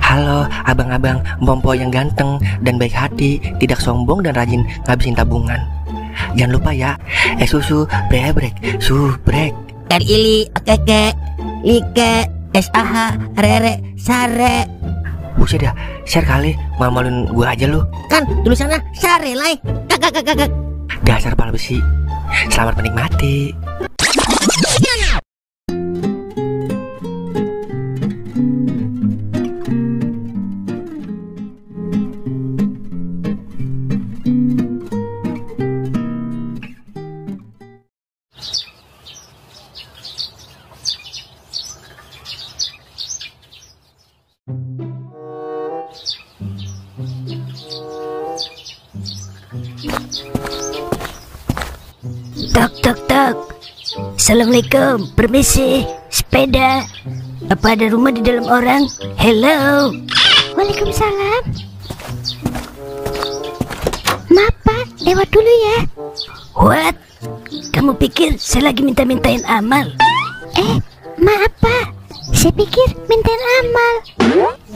Halo abang-abang Bompo yang ganteng dan baik hati, tidak sombong dan rajin ngabisin tabungan. Jangan lupa ya, susu brebrek, subrek. Ili, okeke, like, SAH, rere, sare. Buset dah, share kali, malu-maluin gua aja lu. Kan tulisannya sare lai. Kakak. Dasar pala besi. Selamat menikmati. Tok. Assalamualaikum, permisi, sepeda. Apa ada rumah di dalam orang? Hello. Waalaikumsalam. Maaf Pak, lewat dulu ya. What? Kamu pikir saya lagi minta-mintain amal? Maaf Pak, saya pikir mintain amal.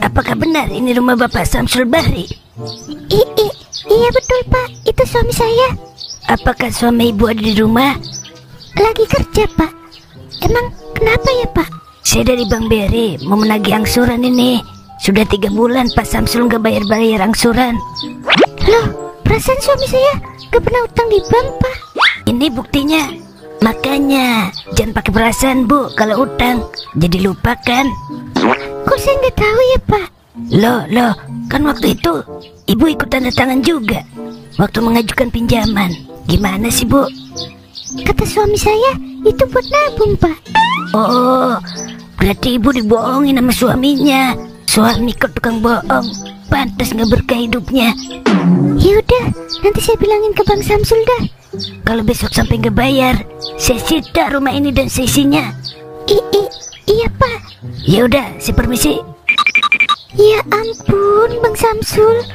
Apakah benar ini rumah Bapak Samsul Bahri? Iya betul Pak, itu suami saya. Apakah suami ibu ada di rumah? Lagi kerja Pak. Emang kenapa ya Pak? Saya dari Bang Beri mau menagih angsuran ini. Sudah 3 bulan Pak Samsul nggak bayar angsuran. Loh, perasaan suami saya gak pernah utang di bank Pak. Ini buktinya. Makanya jangan pakai perasaan Bu kalau utang. Jadi lupakan. Kok saya nggak tahu ya Pak? Loh, kan waktu itu ibu ikut tanda tangan juga waktu mengajukan pinjaman. Gimana sih Bu? Kata suami saya itu buat nabung Pak. Oh, berarti ibu dibohongin sama suaminya. Suami kok tukang bohong. Pantas nggak berkah hidupnya. Yaudah, nanti saya bilangin ke Bang Samsul dah. Kalau besok sampai nggak bayar, saya sita rumah ini dan seisinya. Iya Pak. Yaudah, saya permisi. Ya ampun Bang Samsul,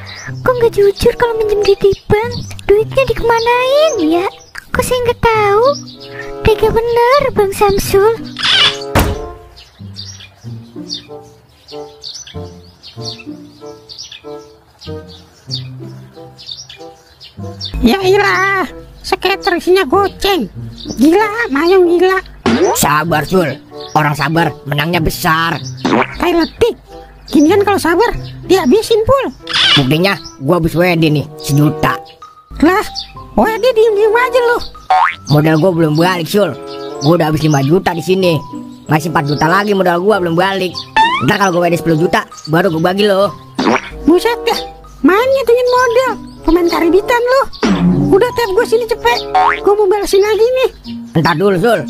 kok nggak jujur kalau minjem duit di bank? Duitnya dikemanain ya? Kok saya nggak tahu? Tega bener Bang Samsul. Ya ilah, skater isinya goceng. Gila, mayong gila. Sabar Sul, orang sabar menangnya besar. Kayak letik. Ginian kalau sabar, dihabisin Pul. Buktinya gua habis WD nih, 1 juta. Lah, dia diem-diem aja lu. Modal gua belum balik Sul. Gua udah habis 5 juta di sini. Masih 4 juta lagi modal gua belum balik. Ntar kalau gua WD 10 juta, baru gua bagi lo. Buset dah, main ngitungin modal. Pemain karibitan lu. Udah tap gua sini cepet. Gua mau balesin lagi nih. Entar dulu Sul,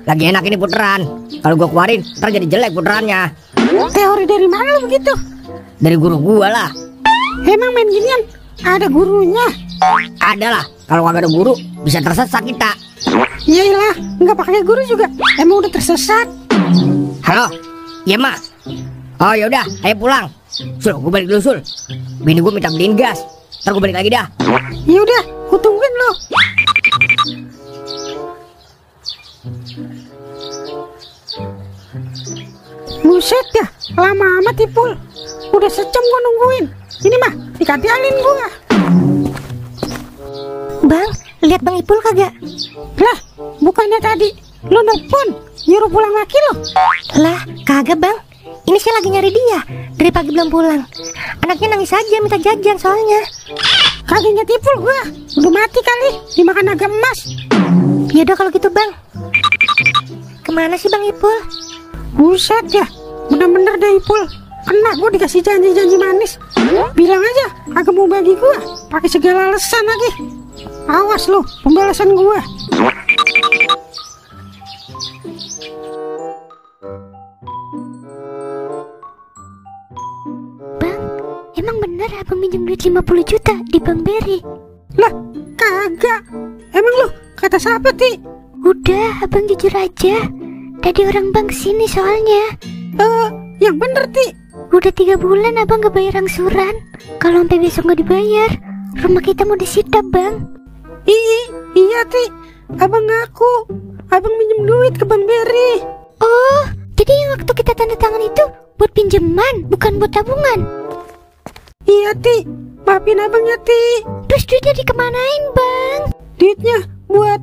lagi enak ini puteran. Kalau gua keluarin, ntar jadi jelek puterannya. Teori dari mana lu begitu? Dari guru gua lah. Emang main ginian ada gurunya? Ada lah, kalau kagak ada guru bisa tersesat kita. Iyalah, nggak pakai guru juga. Emang udah tersesat. Halo, iya mak. Oh yaudah, ayo pulang. Sul, gua balik dulu Sul. Bini gua minta beliin gas. Ntar gua balik lagi dah. Yaudah, gua tungguin lu. Buset dah, lama amat Ipul. Udah sejam gua nungguin. Ini mah dikatialin gua. Bang, lihat Bang Ipul kagak? Lah, bukannya tadi lu nelpon nyuruh pulang laki lu? Lah, kagak Bang. Ini saya lagi nyari dia. Dari pagi belum pulang. Anaknya nangis aja minta jajan soalnya. Kagak inget Ipul gua. Udah mati kali, dimakan naga emas. Yaudah kalau gitu Bang. Kemana sih Bang Ipul? Buset ya, bener-bener deh Ipul. Kena gua dikasih janji-janji manis. Bilang aja agak mau bagi gua, pakai segala alasan lagi. Awas lu, pembalasan gua. Bang, emang bener abang minjem duit 50 juta di Bang Beri? Lah, kagak. Emang lu kata siapa Ti? Udah, abang jujur aja. Tadi orang bank kesini soalnya. Yang bener Ti. Udah 3 bulan abang gak bayar angsuran. Kalau sampai besok gak dibayar, rumah kita mau disita Bang. Iya Ti. Abang ngaku abang minjem duit ke Bang Beri. Oh, jadi yang waktu kita tanda tangan itu buat pinjaman, bukan buat tabungan. Iya, Ti. Maafin abang ya, Ti. Terus duitnya dikemanain, Bang? Duitnya buat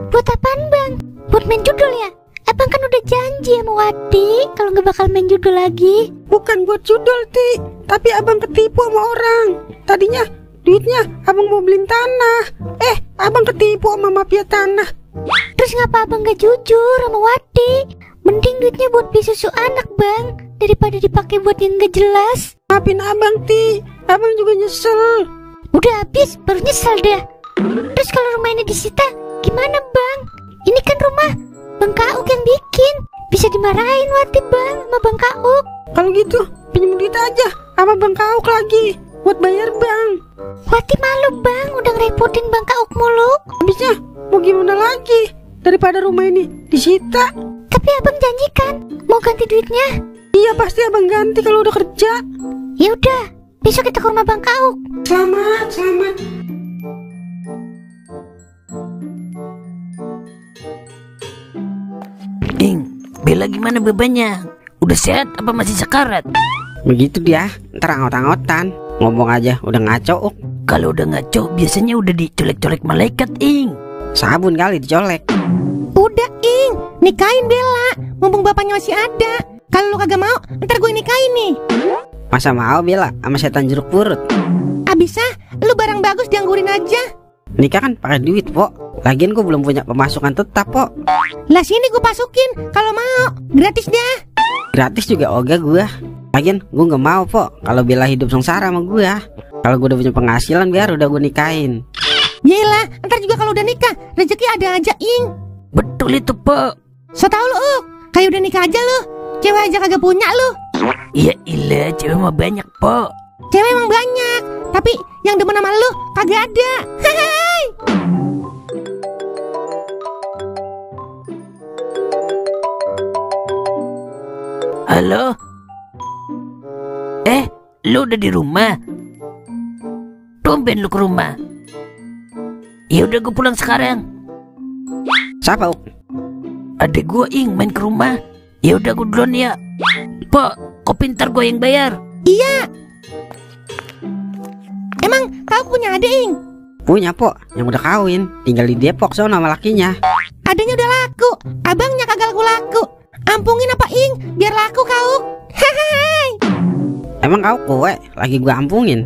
Buat apaan, Bang? Buat main judul ya? Abang kan udah janji sama Wati kalau nggak bakal main judul lagi. bukan buat judul, Ti. Tapi abang ketipu sama orang. Tadinya duitnya abang mau beliin tanah. Abang ketipu sama mafia tanah. Terus ngapa abang gak jujur sama Wati? Mending duitnya buat beli susu anak, Bang, daripada dipakai buat yang gak jelas. Maafin abang, Ti. Abang juga nyesel. Udah habis, baru nyesel dah. Terus kalau rumah ini disita, gimana, Bang? Ini kan rumah Bang Kauk yang bikin. Bisa dimarahin Wati, Bang, sama Bang Kauk. Kalau gitu, pinjam duit aja sama Bang Kauk lagi buat bayar bang. Wati malu, Bang, udah ngerepotin Bang Kauk mulu. Habisnya mau gimana lagi daripada rumah ini disita? Tapi abang janjikan mau ganti duitnya. Iya, pasti abang ganti kalau udah kerja. Ya udah, besok kita ke rumah Bang Kauk. Selamat. Bella gimana bebannya? Udah sehat apa masih sekarat? Begitu dia, ntar angot-angotan. Ngomong aja udah ngaco. Kalau udah ngaco biasanya udah dicolek-colek malaikat, Ing. Sabun kali dicolek. Udah, Ing, nikahin Bella. Mumpung bapaknya masih ada. Kalau lu kagak mau, ntar gue nikahin nih. Masa mau Bella sama setan jeruk purut? Abisnya, lu barang bagus dianggurin aja. Nikah kan pakai duit, Pok. Lagian gue belum punya pemasukan tetap, Pok. Lah sini gue masukin, kalau mau, gratis dah. Gratis juga ogah gue. Lagian gue gak mau, Pok, kalau Bella hidup sengsara sama gue. Kalau gue udah punya penghasilan, biar udah gue nikahin. Yelah, ntar juga kalau udah nikah, rezeki ada aja, Ing. Betul itu, Pak. So tau lu, kayak udah nikah aja lu. Cewek aja kagak punya lu. Ya ilah, cewek mah banyak, Pak. Cewek emang banyak, tapi yang demen sama lu kagak ada. Hai. Halo? Lu udah di rumah? Tumben lu ke rumah. Ya udah gue pulang sekarang. Siapa, Uk? Adek gue, Ing, main ke rumah. Ya udah gue duluan ya. Pak, kopi ntar gue yang bayar. Iya. Emang kau punya adik, Ing? Punya, Pok, yang udah kawin. Tinggal di Depok sono sama lakinya. Adanya udah laku, abangnya kagak laku. Ampungin apa, Ing? Biar laku kau. Hai. Emang kau kue lagi gua ampungin?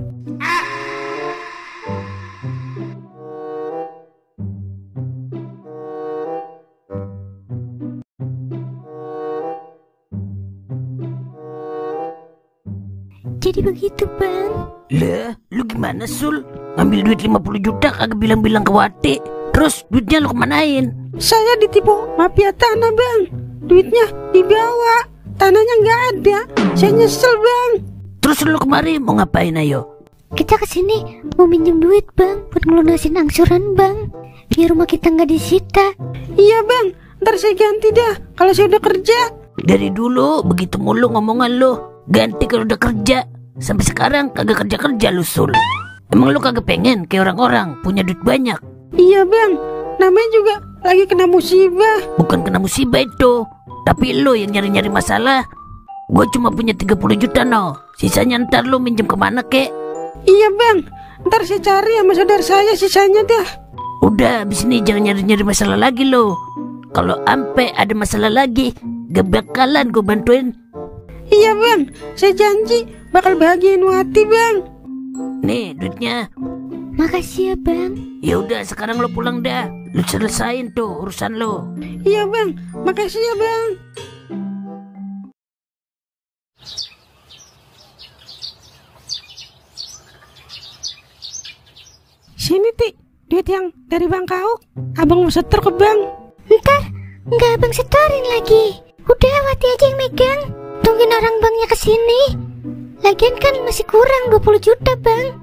Jadi begitu, Bang. Lah, lu gimana, Sul? Ngambil duit 50 juta kagak bilang-bilang ke Wati. Terus duitnya lu kemanain? Saya ditipu mafia tanah, Bang. Duitnya dibawa, tanahnya nggak ada. Saya nyesel, Bang. Terus lu kemari mau ngapain, ayo? Kita kesini mau minjem duit, Bang, buat ngelunasin angsuran, Bang. Biar rumah kita nggak disita. Iya, Bang. Ntar saya ganti dah kalau saya udah kerja. Dari dulu begitu mulu ngomongan lu. Ganti kalau udah kerja. Sampai sekarang kagak kerja-kerja lu, Sul. Emang lu kagak pengen kayak orang-orang punya duit banyak? Iya, Bang. Namanya juga lagi kena musibah. Bukan kena musibah itu, tapi lu yang nyari-nyari masalah. Gue cuma punya 30 juta, no. Sisanya ntar lu minjem kemana, kek? Iya, Bang. Ntar saya cari sama saudara saya sisanya dah. Udah, abis ini jangan nyari-nyari masalah lagi lo. Kalau ampe ada masalah lagi, gak bakalan gue bantuin. Iya, Bang. Saya janji bakal bahagiain Wati, Bang. Nih duitnya. Makasih ya, Bang. Ya udah, sekarang lo pulang dah. Lu selesain tuh urusan lo. Iya, Bang. Makasih ya, Bang. Sini, Ti. Duit yang dari Bang Kauk. Abang mau setor ke bank. Ntar nggak abang setorin lagi. Udah Wati aja yang megang. Tungguin orang banknya kesini. Lagian kan masih kurang 20 juta, Bang.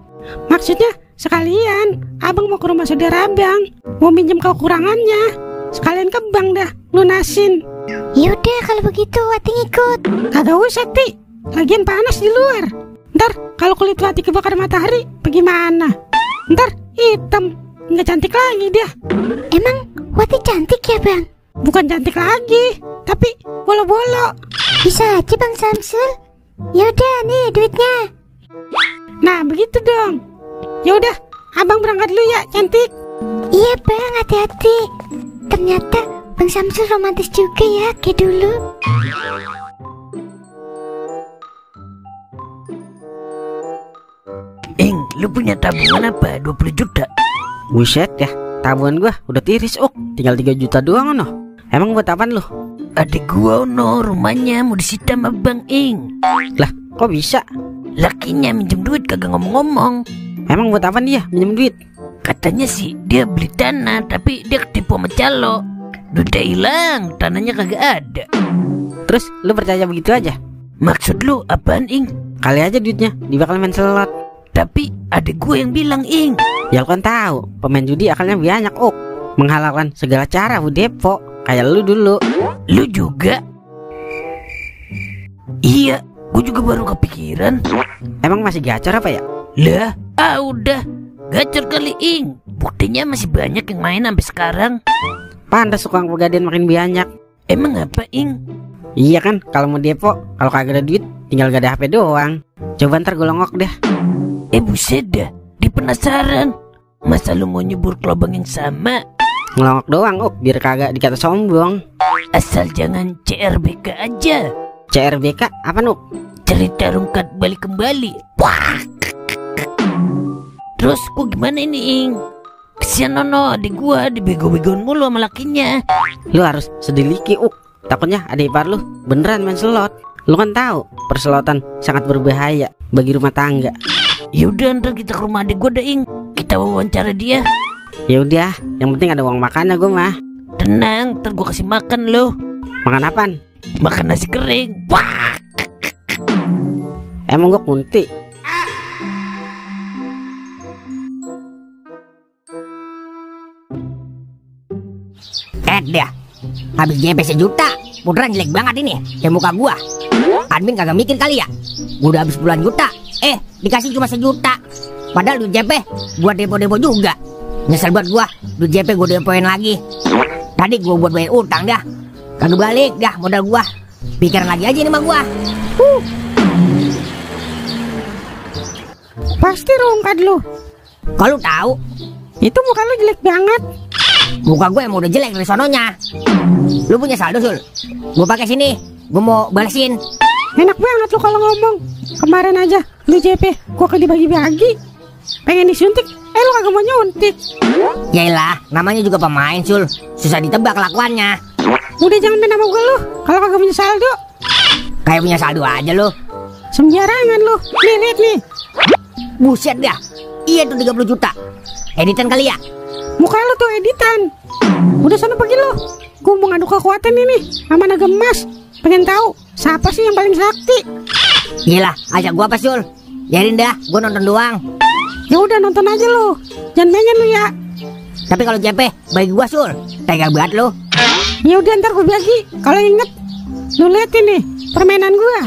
Maksudnya sekalian abang mau ke rumah saudara abang, mau minjem kekurangannya. Sekalian ke bank dah lunasin. Yaudah kalau begitu Wati ngikut. Kagak usah, Ti. Lagian panas di luar. Ntar kalau kulit Wati kebakar matahari bagaimana? Ntar hitam, nggak cantik lagi dia. Emang Wati cantik ya, Bang? bukan cantik lagi, tapi bolo-bolo. Bisa aja Bang Samsul. Yaudah nih duitnya. Nah begitu dong. Yaudah, abang berangkat dulu ya, cantik. Iya Bang, hati-hati. Ternyata Bang Samsul romantis juga ya, kayak dulu. Ing, lu punya tabungan apa? 20 juta? Buset ya, tabungan gua udah tiris, tinggal 3 juta doang ono. Emang buat apaan lu? Adik gua ono, rumahnya mau disita sama Bang Ing. Lah, kok bisa? Lakinya minjem duit kagak ngomong-ngomong. Emang buat apaan dia minjem duit? Katanya sih dia beli tanah, tapi dia ketipu sama calo. Duitnya hilang, tanahnya kagak ada. Terus lu percaya begitu aja? Maksud lu apaan, Ing? Kali aja duitnya dibakal main slot. Tapi adik gue yang bilang, Ing. Ya lu kan tahu, pemain judi akalnya banyak, menghalalkan segala cara Bu Depo. Kayak lu dulu. Lu juga? Iya, gue juga baru kepikiran. Emang masih gacor apa ya? Lah, udah gacor kali, Ing. Buktinya masih banyak yang main sampai sekarang. Pantas tukang pegadaian makin banyak. Emang apa, Ing? Iya kan, kalau mau depo, kalau kagak ada duit, tinggal gak ada HP doang. Coba ntar gue longok deh. Buset dah, dia penasaran. Masa lu mau nyebur ke lubang yang sama? Ngelongok doang, biar kagak dikata sombong. Asal jangan CRBK aja. CRBK apa, Nuk? Cerita rungkat balik kembali. Wah. Terus gua gimana ini, Ing? Kesian Nono, adik gua dibego-begoin mulu sama lakinya. Lu harus sediliki, Takutnya ada ipar lu beneran main slot. Lu kan tahu perselotan sangat berbahaya bagi rumah tangga. Yaudah, ntar kita ke rumah adik gua deh, Ing. Kita wawancara dia. Ya udah, yang penting ada uang makannya gue mah. Tenang, ntar gua kasih makan lo. Makan apaan? Makan nasi kering. Wah. Emang gue kunti? Dah, habis JP sejuta, putaran jelek banget ini, kayak muka gua. Admin kagak mikir kali ya, gua udah habis puluhan juta, dikasih cuma 1 juta. Padahal duit JP buat depo-depo juga. Nyesel buat gua, duit JP gua depoin lagi. Tadi gua buat bayar utang dah, kagak balik dah modal gua. Pikiran lagi aja nih mah gua. Pasti rungkat lu. Kalau tahu, Itu muka lu jelek banget. muka gue emang udah jelek dari sononya. Lu punya saldo, Sul? Gue pakai sini, gue mau balesin. Enak banget lu kalau ngomong. Kemarin aja lu JP gua ke dibagi-bagi. Pengen disuntik, lu kagak mau nyuntik. Yaelah, namanya juga pemain, Sul. Susah ditebak kelakuannya. Udah jangan main sama gua lu. Kalau kagak punya saldo, Kayak punya saldo aja lu. sembarangan lu. Nih, lihat nih. Buset dah. Iya tuh 30 juta. Editan kali ya? Muka lu tuh editan. Udah sana pergi lu. Gua mau ngadu kekuatan ini sama naga emas. Pengen tahu siapa sih yang paling sakti? Gila, ajak gua apa, Sul? Biarin dah, gua nonton doang. Ya udah nonton aja lu. Jangan pengen lu ya. Tapi kalau JP, bagi gua, Sul. Tega banget lu. Ya udah ntar gua bagi. Kalau inget, lu lihat ini permainan gua.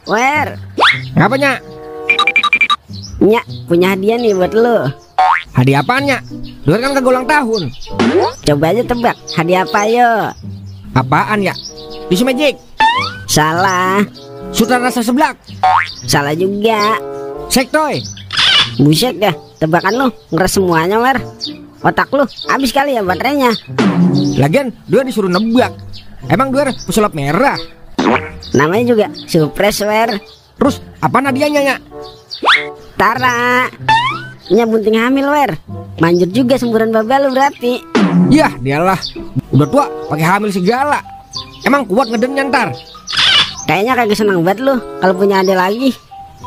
Wer, Ngapa, Nyak? Nyak punya hadiah nih buat lu. Hadiah apaan, Nyak? Duit kan kagak ulang tahun. Coba aja tebak, hadiah apa yo? Apaan, ya? Tisu magic. Salah. Sultan rasa seblak. Salah juga. Sektoy. Buset dah, tebakan lu ngeres semuanya, Wer. Otak lu habis kali ya baterainya. Lagian dua disuruh nebak. Emang dua pesulap merah. Namanya juga surprise, Wer. Terus apaan hadiahnya, Nyak? Tara. Nya bunting hamil, Wer. Manjur juga semburan babal lu berarti. Yah, dialah. Udah tua pakai hamil segala. Emang kuat ngedengnya ntar? Kayaknya kagak senang banget lu kalau punya adik lagi.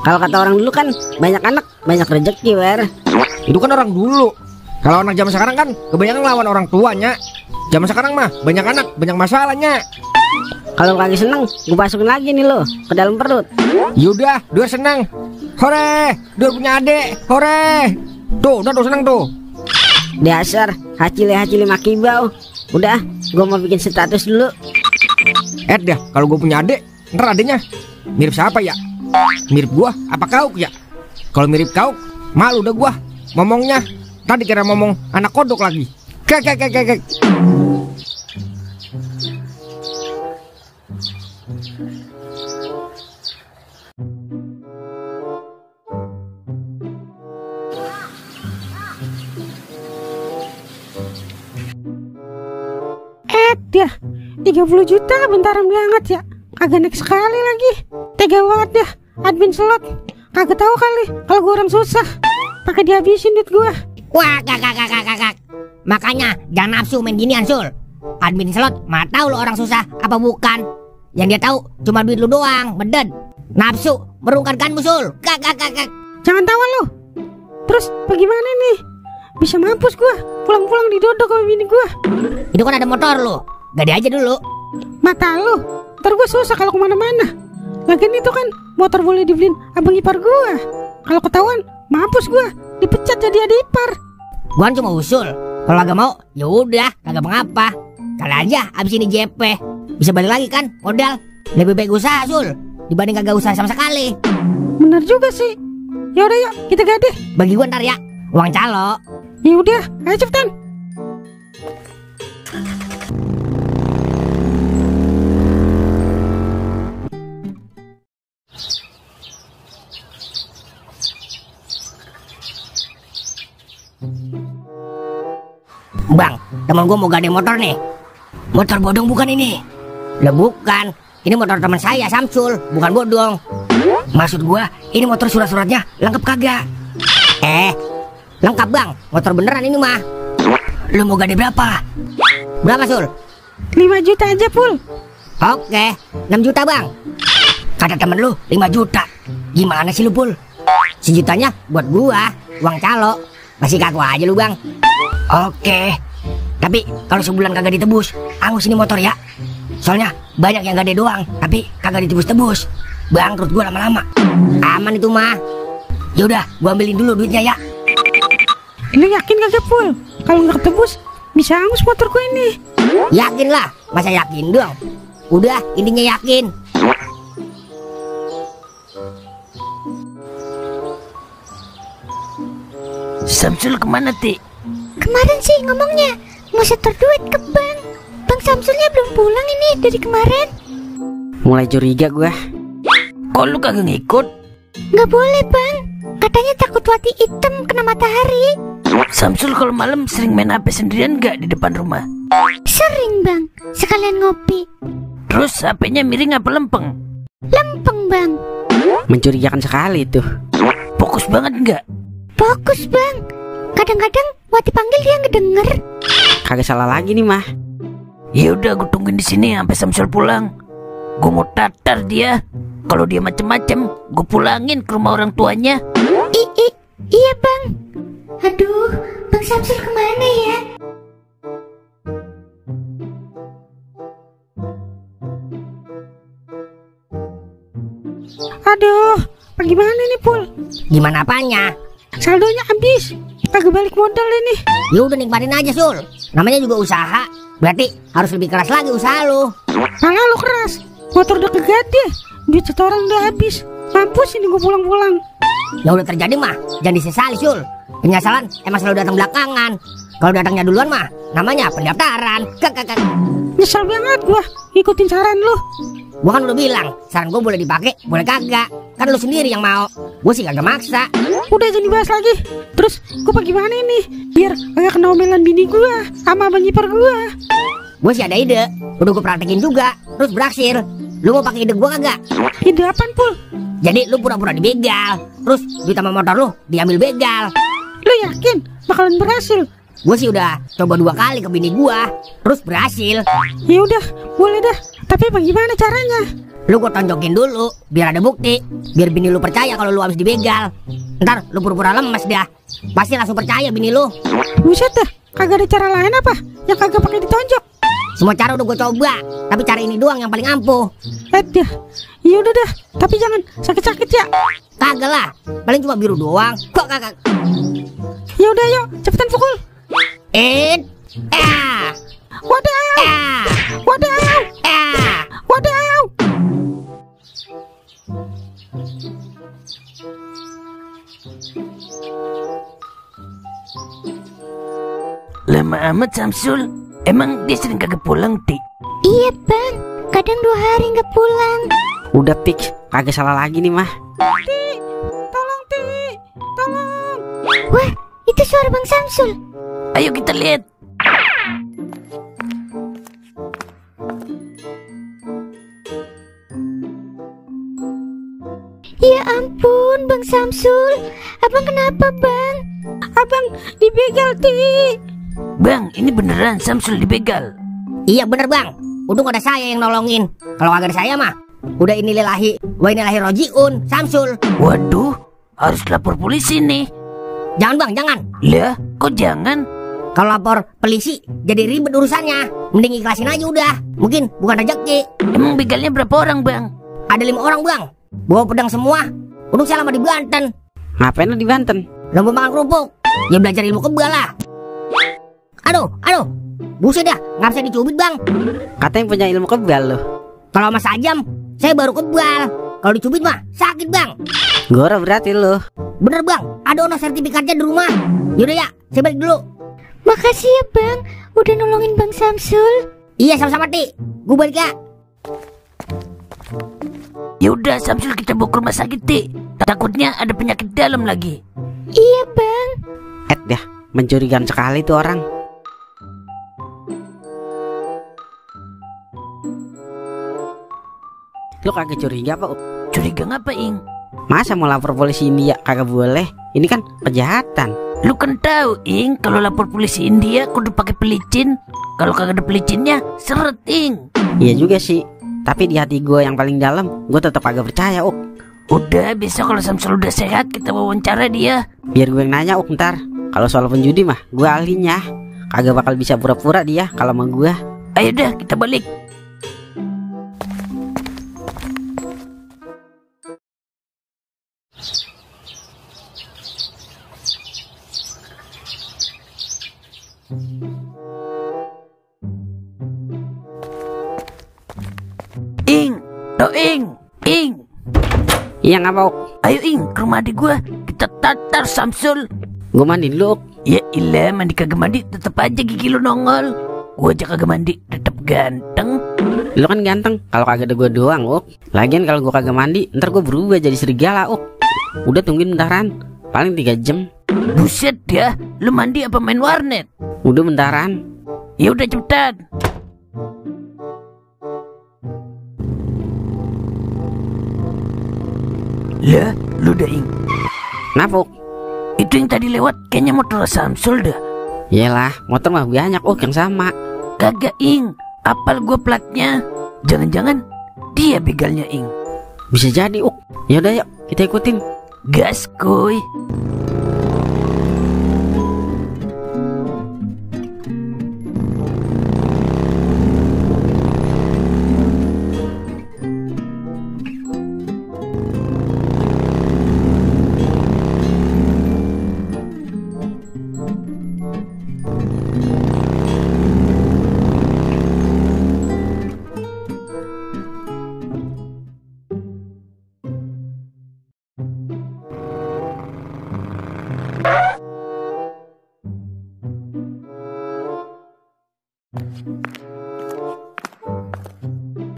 Kalau kata orang dulu kan banyak anak banyak rezeki, Wer. Itu kan orang dulu. Kalau anak zaman sekarang kan kebanyakan lawan orang tuanya. Zaman sekarang mah banyak anak banyak masalahnya. Kalau kagak seneng, gua masukin lagi nih lo ke dalam perut. Yaudah, dua senang. Hore, dua punya adik. Hore. Tuh, udah tuh senang tuh. Dasar hacili makibau. Udah, gua mau bikin status dulu. Dah, kalau gue punya adik, ntar adiknya mirip siapa ya? Mirip gua apa Kauk ya? Kalau mirip Kauk, malu udah gua ngomongnya. Tadi kira ngomong anak kodok lagi. Kek. Dia 30 juta bentaran banget ya. Kagak naik sekali lagi. Tega banget dah admin slot. Kagak tahu kali kalau gua orang susah pakai dihabisin duit gua. Wah, kakak. Makanya jangan nafsu main ginian, Sul. Admin slot mah tahu lo orang susah apa bukan. Yang dia tahu cuma duit lu doang, beded. Nafsu merungkankanmu, Sul. Kakak. Jangan tawa lu. Terus bagaimana nih? Bisa mampus gua pulang-pulang didodok sama bini gua. Itu kan ada motor lu. Gade aja dulu. Mata lu, ntar gua susah kalau kemana-mana. Lagian itu kan motor boleh dibeliin abang ipar gua. Kalau ketahuan, mampus gua, dipecat jadi adik ipar. Gua cuma usul. Kalau agak mau, ya udah, kagak mengapa. Kali aja abis ini JP. Bisa balik lagi kan modal. Lebih baik usaha, Sul, dibanding kagak usaha sama sekali. Bener juga sih. Ya udah yuk, kita gade. Bagi gua ntar ya, uang calo. Ya udah, ayo cepetan. Bang, teman gua mau gade motor nih. Motor bodong bukan ini? Lah bukan, ini motor teman saya Samsul, bukan bodong. Maksud gua, ini motor surat-suratnya lengkap kagak? Lengkap bang, motor beneran ini mah. Lu mau gade berapa? Berapa Sul? 5 juta aja Pul. Oke, 6 juta bang. Kata temen lu 5 juta. Gimana sih lu Pul? Sejutanya buat gua, uang calo. Masih kaku aja lu bang. Oke, tapi kalau sebulan kagak ditebus, angus ini motor ya. Soalnya banyak yang gade doang, tapi kagak ditebus-tebus. Bangkrut gua lama-lama. Aman itu mah. Yaudah, gua ambilin dulu duitnya ya. Lu yakin kagak Pul? Kalau nggak ketebus, bisa angus motor gua ini. Yakin lah, masa yakin dong. Udah, intinya yakin. Samsul kemana, Ti? Kemarin sih ngomongnya mau setor duit ke bank. Bang Samsulnya belum pulang ini dari kemarin. Mulai curiga gua. Kok lu kagak ngikut? Nggak boleh bang, katanya takut wati hitam kena matahari. Samsul kalau malam sering main HP sendirian gak di depan rumah? Sering bang, sekalian ngopi. Terus HP-nya miring apa lempeng? Lempeng bang. Mencurigakan sekali tuh. Fokus banget nggak? Fokus bang, kadang-kadang wati panggil dia ngedenger. Kagak salah lagi nih mah. Ya udah, gue tungguin di sini sampai Samsul pulang. Gue mau tatar dia. Kalau dia macem-macem, gue pulangin ke rumah orang tuanya. Iya bang. Aduh, Bang Samsul kemana ya? Aduh, bagaimana nih Pul? Gimana apanya? Saldonya habis, kagak balik modal ini. Ya udah nikmatin aja Sul. Namanya juga usaha. Berarti harus lebih keras lagi usaha lu. Malah lu keras, motor udah kegade, duit setoran udah habis. Mampus ini gue pulang-pulang. Ya udah terjadi mah, jangan disesali Sul. Penyesalan emang selalu datang belakangan. Kalau datangnya duluan mah, namanya pendaftaran. Nyesel banget gua ikutin saran lu. Gua kan udah bilang, saran gua boleh dipakai, boleh kagak. Kan lu sendiri yang mau. Gua sih kagak maksa. Udah jadi bahas lagi. Terus gua bagaimana ini? Biar kagak kena omelan bini gua sama abang ipar gua. Gua sih ada ide, udah gua praktekin juga, terus berhasil. Lu mau pakai ide gua kagak? Ide apaan Pul? Jadi lu pura-pura dibegal, terus duit sama motor lu diambil begal. Lu yakin bakalan berhasil? Gue sih udah coba 2 kali ke bini gua, terus berhasil. Ya udah, boleh dah. Tapi bagaimana caranya? Lu gua tonjokin dulu, biar ada bukti, biar bini lu percaya kalau lu habis dibegal. Ntar lu pura-pura lemes dah, pasti langsung percaya bini lu. Buset dah, kagak ada cara lain apa yang kagak pakai ditonjok? Semua cara udah gua coba, tapi cara ini doang yang paling ampuh. Dah, ya udah dah. Tapi jangan sakit-sakit ya. Kagak lah, paling cuma biru doang. Kok kagak? Ya udah yuk, cepetan pukul. Wadaw! Wadaw! Wadaw! Lama amat Samsul. Emang dia sering kagak pulang, Ti? Iya bang, kadang 2 hari nggak pulang. Udah fix, kagak salah lagi nih mah. Tolong Ti, tolong. Wah, itu suara Bang Samsul. Ayo kita lihat. Ya ampun Bang Samsul, abang kenapa bang? Abang dibegal Ti. Bang, ini beneran Samsul dibegal. Iya bener bang, untung ada saya yang nolongin. Kalau kagak ada saya mah, udah ini lillahi wa inna ilaihi rojiun, Samsul. Waduh, harus lapor polisi nih. Jangan bang, jangan. Lah, kok jangan? Kalau lapor polisi jadi ribet urusannya. Mending ikhlasin aja udah. Mungkin bukan rezeki. Emang begalnya berapa orang, Bang? Ada 5 orang bang, bawa pedang semua. Untung saya lama di Banten. Ngapain lu di Banten? Lomba makan kerupuk. Ya belajar ilmu kebal lah. Aduh, buset dah, nggak bisa dicubit bang. Katanya punya ilmu kebal lu. Kalau sama sajam, saya baru kebal. Kalau dicubit mah sakit bang. Gora berarti lu. Bener bang, ada ono sertifikatnya di rumah. Yaudah ya, saya balik dulu. Makasih ya bang, udah nolongin Bang Samsul. Iya sama-sama Ti, gue balik ya. Ya udah, Samsul kita bawa ke rumah sakit, Ti. Takutnya ada penyakit dalam lagi. Iya bang. Dah, mencurigakan sekali tuh orang. Lu kagak curiga apa? Curiga ngapa, Ing? Masa mau lapor polisi India kagak boleh? Ini kan kejahatan. Lu kan tahu, Ing, kalau lapor polisi India kudu pakai pelicin. Kalau kagak ada pelicinnya, seret, Ing. Iya juga sih. Tapi di hati gue yang paling dalam, gue tetap agak percaya, Udah, besok kalau Samsul udah sehat, kita wawancara dia. Biar gue yang nanya, ntar. Kalau soal penjudi mah, gue ahlinya. Kagak bakal bisa pura-pura dia kalau sama gue. Ayo dah, kita balik. Ing. Iya ngapa, Ayo Ing, ke rumah adik gue. Kita tatar Samsul. Gue mandi dulu, Ya ilah, mandi kagak mandi tetep aja gigi lu nongol. Gue aja kagak mandi tetep ganteng. Lu kan ganteng, kalau kagak ada gue doang, Lagian kalau gue kagak mandi, ntar gue berubah jadi serigala, Udah tungguin bentaran, paling 3 jam. Buset ya, lu mandi apa main warnet? Udah bentaran. Ya udah cepetan. Lah, lu dah Ing. Kenapa, Itu yang tadi lewat kayaknya motor Samsul dah. Yalah, motor mah banyak, yang sama. Kagak Ing, apal gue platnya. Jangan-jangan dia begalnya Ing. Bisa jadi, Yaudah yuk, kita ikutin. Gas kuy.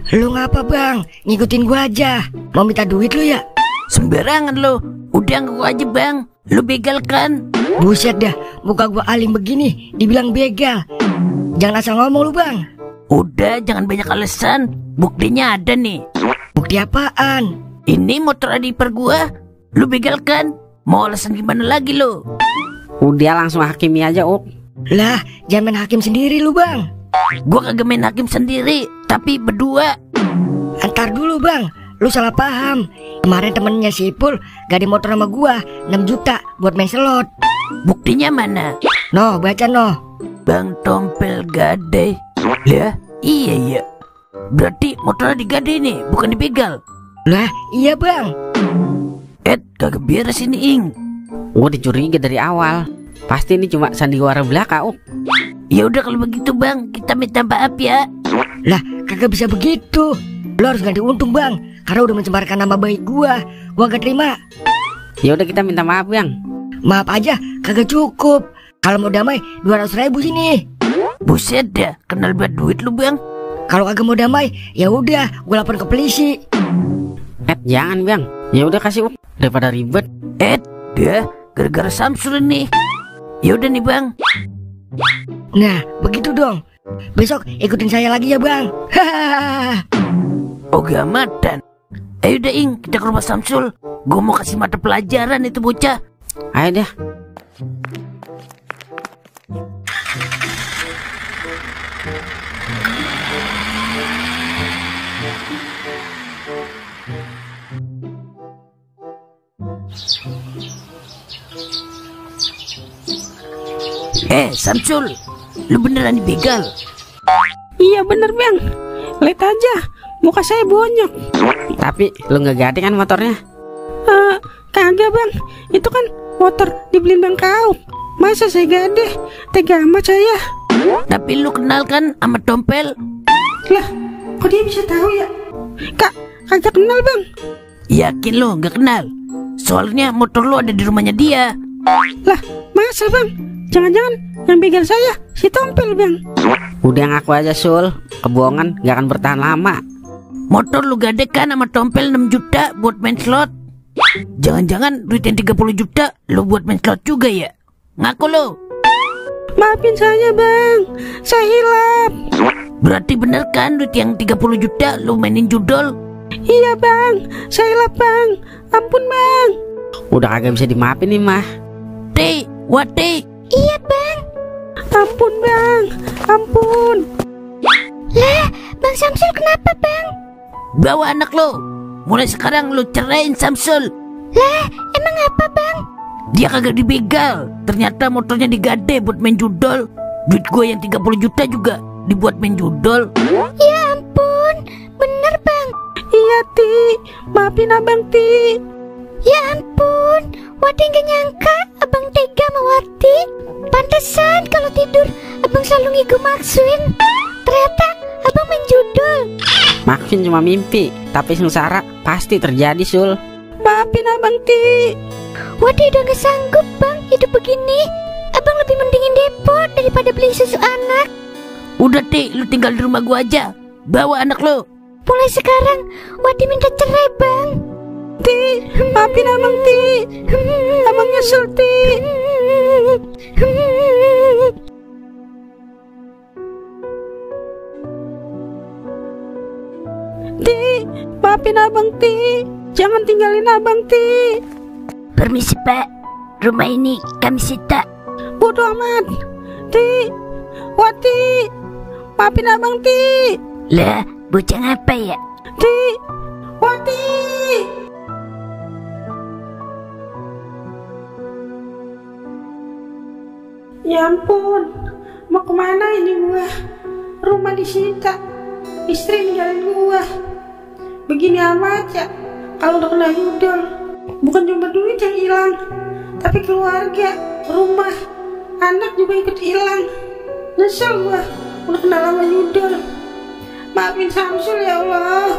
Lu ngapa bang? Ngikutin gua aja. Mau minta duit lu ya? Sembarangan lo. Udah ngaku aja bang. Lu begal kan? Buset dah, muka gua alim begini dibilang begal. Jangan asal ngomong lu bang. Udah jangan banyak alasan. Buktinya ada nih. Bukti apaan? Ini motor adipar gua. Lu begal kan? Mau alasan gimana lagi lo? Udah langsung hakimi aja, Lah, jangan main hakim sendiri lu bang. Gua kagak main hakim sendiri, tapi berdua. Antar dulu bang, lu salah paham. Kemarin temennya si Ipul gak di motor sama gua 6 juta buat main slot. Buktinya mana? No, baca no. Bang Tompel Gade. Ya, iya. Berarti motornya digade nih, bukan dibegal. Lah, iya bang. Kagak beres ini Ing. Gue dicuriga dari awal. Pasti ini cuma sandiwara belaka, Ya udah kalau begitu bang, kita minta maaf ya. Lah, kagak bisa begitu. Lo harus ganti untung bang, karena udah mencemarkan nama baik gua gak terima. Ya udah kita minta maaf, Bang. Maaf aja, kagak cukup. Kalau mau damai 200.000 sini. Buset dah, kenal buat duit lu bang. Kalau kagak mau damai, ya udah, gue lapor ke polisi. Jangan bang, ya udah kasih daripada ribet. Dia gara-gara Samsul ini. Ya udah nih bang. Nah, begitu dong. Besok ikutin saya lagi ya bang. Oke amatan. Ayo deh Ing, kita ke rumah Samsul. Gue mau kasih mata pelajaran itu bocah. Ayo dah. Samsul, lu beneran dibegal? Iya bener bang. Lihat aja, muka saya bonyok. Tapi lu nggak ganti kan motornya? Kagak bang, itu kan motor dibeliin bang Kaup. Masa saya gade? Tega amat saya. Tapi lu kenal kan sama Tompel? Lah, kok dia bisa tahu ya? Kagak kenal bang. Yakin lu nggak kenal? Soalnya motor lu ada di rumahnya dia. Lah, masa bang? Jangan-jangan yang begal saya si Tompel bang. Udah ngaku aja Sul, kebohongan gak akan bertahan lama. Motor lu gade kan sama Tompel 6 juta buat main slot. Jangan-jangan duit yang 30 juta lu buat main slot juga ya? Ngaku lu. Maafin saya bang, saya hilap. Berarti bener kan duit yang 30 juta lu mainin judol? Iya bang, saya hilap bang. Ampun bang. Udah kagak bisa dimaafin nih mah. Wati. Iya bang. Ampun bang, ampun. Lah, Bang Samsul kenapa bang? Bawa anak lo. Mulai sekarang lo ceraiin Samsul. Lah, emang apa bang? Dia kagak dibegal. Ternyata motornya digade buat main judol. Duit gue yang 30 juta juga dibuat main judol. Ya ampun, bener bang. Iya Ti, maafin abang Ti. Ya ampun, Wati gak nyangka abang tega sama Wati. Pantesan kalau tidur abang selalu ngigo maksuin. Ternyata abang main judol. Makin cuma mimpi, tapi sengsara pasti terjadi Sul. Maafin abang Ti. Wati udah gak sanggup bang hidup begini. Abang lebih mendingin depo daripada beli susu anak. Udah Ti, lu tinggal di rumah gua aja. Bawa anak lo. Mulai sekarang Wati minta cerai bang. Ti, maafin abang Ti. Abang nyesel Ti. Ti, maafin abang Ti. Jangan tinggalin abang Ti. Permisi Pak, rumah ini kami sita. Bodoh amat. Ti, Wati, maafin abang Ti. Lah, bocah ngapa ya? Ti, Wati. Ya ampun, mau kemana ini gua? Rumah disita, istri ninggalin gua. Begini amat ya, kalau udah kena judol. Bukan cuma duit yang hilang, tapi keluarga, rumah, anak juga ikut hilang. Nyesel gua, udah kena lama judol. Maafin Samsul ya Allah.